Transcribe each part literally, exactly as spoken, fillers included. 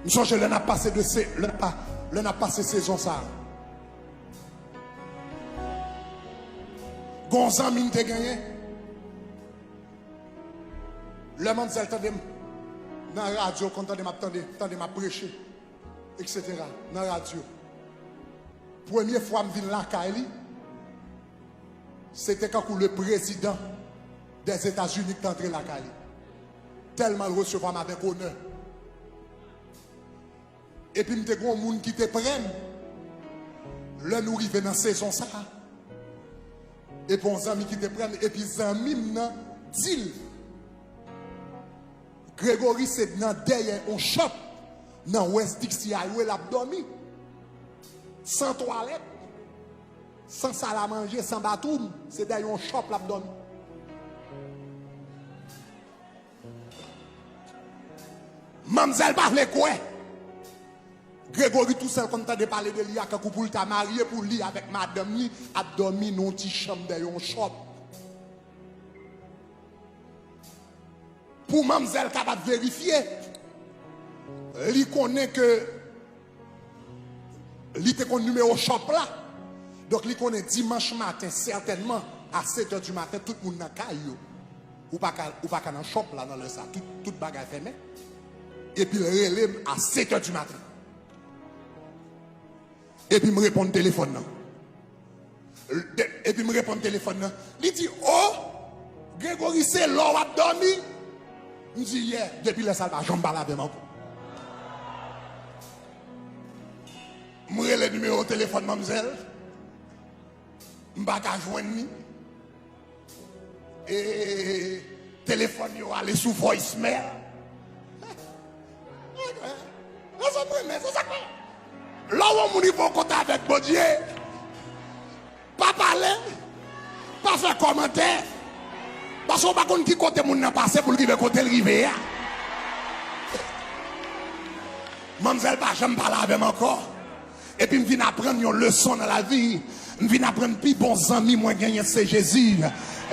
M sonje lè n ap pase de se, lè n ap pa, lè n ap pase sezon sa a. Gon zanmi m te genyen. Lè manmzèl tande m nan radyo, konn tande m ap tande, tande m ap preche, et cetera, nan radyo. Premye fwa m vin lakay li, se te kankou le prezidan dèzetazini ki t antre lakay li. Tèlman l resevwa m avèk onè. Epi m te gen yon moun ki te prè m lè nou rive nan sezon sa a. Epi yon zanmi ki te prè m, epi zanmi m nan di l, Gregory se nan dèyè yon shop nan West Dixie Highway l ap dòmi. San twalèt, san sal a manje, san bathroom, se dèyè yon shop l ap dòmi. Manmzèl pa vle kwè. Gregory tousèl konn tande pale de li a kankou pou l ta marye pou li avèk madanm li ap dòmi nan yon ti chanm dèyè yon shop. Pou manmzèl kapab verifye, li konnen ke li te konn nimewo shop la. Donk, li konnen dimanch maten, sètènman, a sèt è di maten, tout moun nan kay yo. Ou pa ka, ou pa ka nan shop la nan lè sa. Tout, tout bagay fèmen. Epi l rele m a sèt è di maten. Epi m reponn telefòn nan. De-, epi m reponn telefòn nan. Li di, "O, Gregory, se la w ap dòmi?" M di, "Yeah." Depi lè sa, l pa janm pale avè m ankò. M rele nimewo telefòn manmzèl. M pa ka jwenn li. E telefòn yo ale sou voicemail. Mezanmi, men se sa k fè. Lè w wè yon moun rive yon kote avèk Bondye, pa pale, pa fè kòmantè, paske w pa konn ki kote moun nan pase pou l rive kote l rive a. Manmzèl pa janm pale avè m ankò. Epi m vin aprann yon leson nan lavi. M vin aprann pi bon zanmi mwen genyen se Jezi.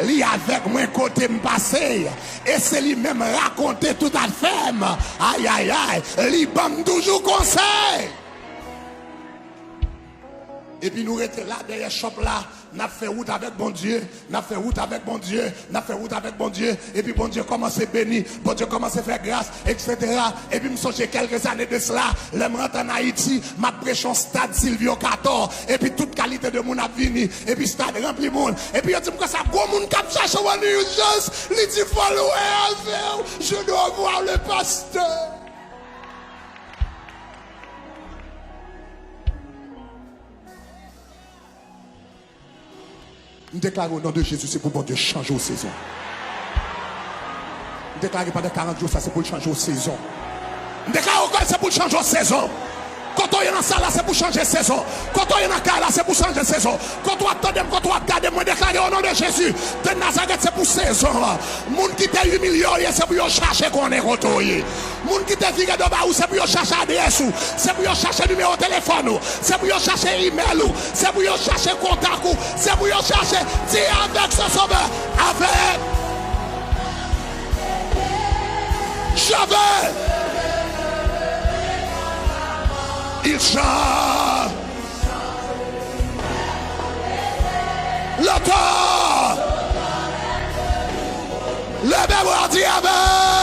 Li avèk mwen kote m pase. E se li menm rakonte tout afè m. Ayayay, li ban m toujou konsèy. Epi nou rete la dèyè shop la. N ap fè wout avèk Bondye, n ap fè wout avèk Bondye, n ap fè wout avèk Bondye, epi Bondye kòmanse beni, Bondye kòmanse fè gras, et cetera. Epi m sonje kèlke zane de sela, lè m rantre ann Ayiti, m ap preche yon stad Silvio Cator, epi tout kalite de moun ap vini, epi stad ranpli moun, epi yo di m konsa, gwo moun k ap chache w ann ijans, li di, "Fò l wè avè w, je dois voir le pasteur." M deklare o non de Jezi, se pou Bondye chanje w sezon. M deklare pandan karant jou sa, se pou l chanje w sezon. M deklare ankò, se pou l chanje w sezon. Kote w ye nan sal la, se pou chanje sezon. Kote w ye nan kay la, se pou chanje sezon. Kote w ap tande m, kote w ap gade m, mwen deklare o non de Jezi de Nazarèt, se pou sezon an. Moun ki te imilye w ye, se pou yo chache konnen kote w ye. Moun ki te vire do ba ou, se pou yo chache adrès ou, se pou yo chache nimewo telefòn ou, se pou yo chache imèl ou, se pou yo chache kontak ou, se pou yo chache, di avèk se sovè, avèk Jove. Il chante. Le temps. Leve bra, di avèk.